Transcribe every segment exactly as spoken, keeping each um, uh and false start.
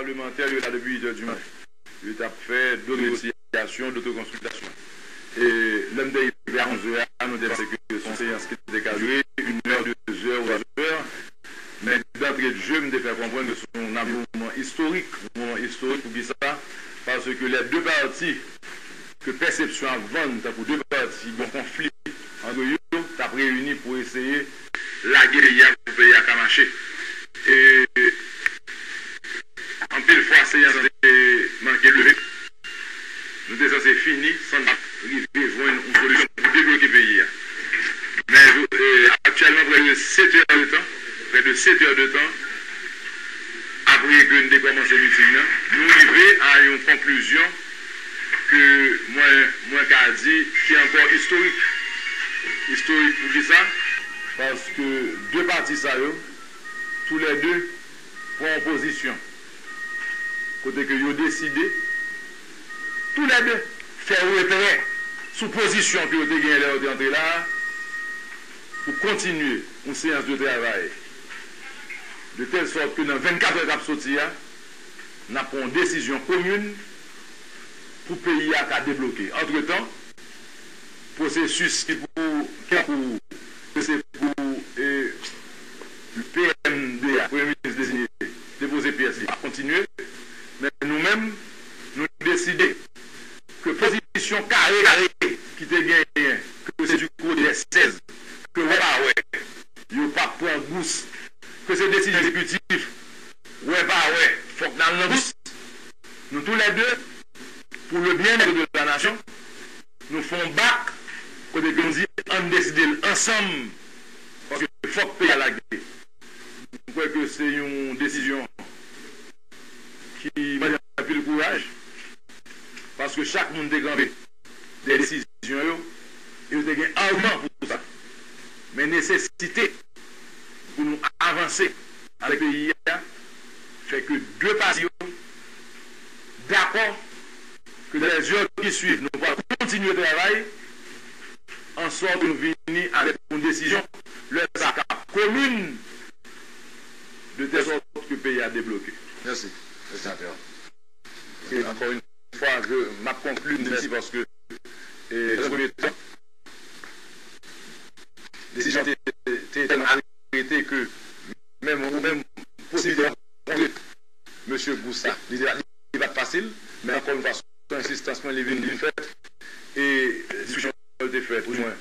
palmantè yo la depi uit è di maten. Yo t ap fè dot negosyasyon, dot konsiltasyon. E lè m te rive a onz è a, nou te panse ke se yon seyans ki te ka dire inè, de zè ou twa zè. Men dantre de je, m te fè konprann ke se yon moman istorik. Yon moman istorik, poukisa? Paske lè de pati ke pèsepsyon ap vann tankou de pati ki gen konfli antre yo, t ap reyini pou eseye lage peyi a, pou peyi a ka mache. E anpil fwa, seyans lan te manke leve. Nou te sanse fini san n pa t rive jwenn yon solisyon pou debloke peyi a. Men, e, aktyèlman, prè de sèt è de tan, prè de sèt è de tan, apre ke n te kòmanse miting nan, nou rive a yon konklizyon ke mwen, mwen ka di ki ankò istorik. Istorik poukisa? Paske de pati sa yo, toulède, pran yon pozisyon kote ke yo deside toulède fè retrè sou pozisyon ke yo te genyen lè yo te antre la a, pou kontinye yon seyans de travay, de tèl sòt ke nan vennkat è k ap soti a, n ap pran yon desizyon komin pou peyi a ka debloke. Antretan, pwosesis ki pou, ki an kou, ke se pou, e, P M de a, Premye Minis deziye, depoze pyès li, ap kontinye. Men nou menm, nou deside ke pozisyon kare kare ki te genyen, ke se di kote sèz, ke wè pa wè, yo p ap pran gous, ke se desizyon egzekitif, wè pa wè, fòk n al nan gous. Nou toulède, pou le bien-être de la nation, nou fè yon bak, kote ke nou di, ann deside l ansanm, paske fòk peyi a lage. M kwè ke se yon desizyon ki mande anpil kouraj, paske chak moun te kanpe dèyè desizyon yo, e yo te gen agiman pou sa. Men nesesite pou nou avanse avèk peyi a, fè ke de pati yo dakò ke dans les heures qui suivent, nou pral kontinye travay, an sòt nou vini avèk yon desizyon, lè sa ka komin, de tèl sòt ke peyi a debloke. Mèsi, mèsi, senatè. E ankò yon fwa, je, m ap konkli, mèsi, paske, e, nan premye tan, desizyon te, te, te arete ke menm, ou menm posiblite rankontre mesye Goussa, li, li pa t fasil, men ankò yon fwa, sou ensistans mwen, li vin, vin fèt, e diskisyon yo te fèt, pou mwen,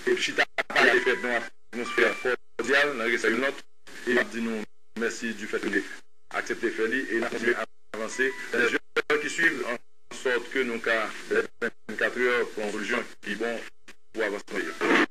e chita pale a te fèt nan yon atmosfè kòdyal, nan respè youn lòt, e m ap di nou mèsi du fait ke nou aksepte fè li, e n ap kontinye avanse dans les heures qui suivent, an sòt ke nou ka, les vennkat è, pran yon solisyon ki bon pou avanse nan peyi a.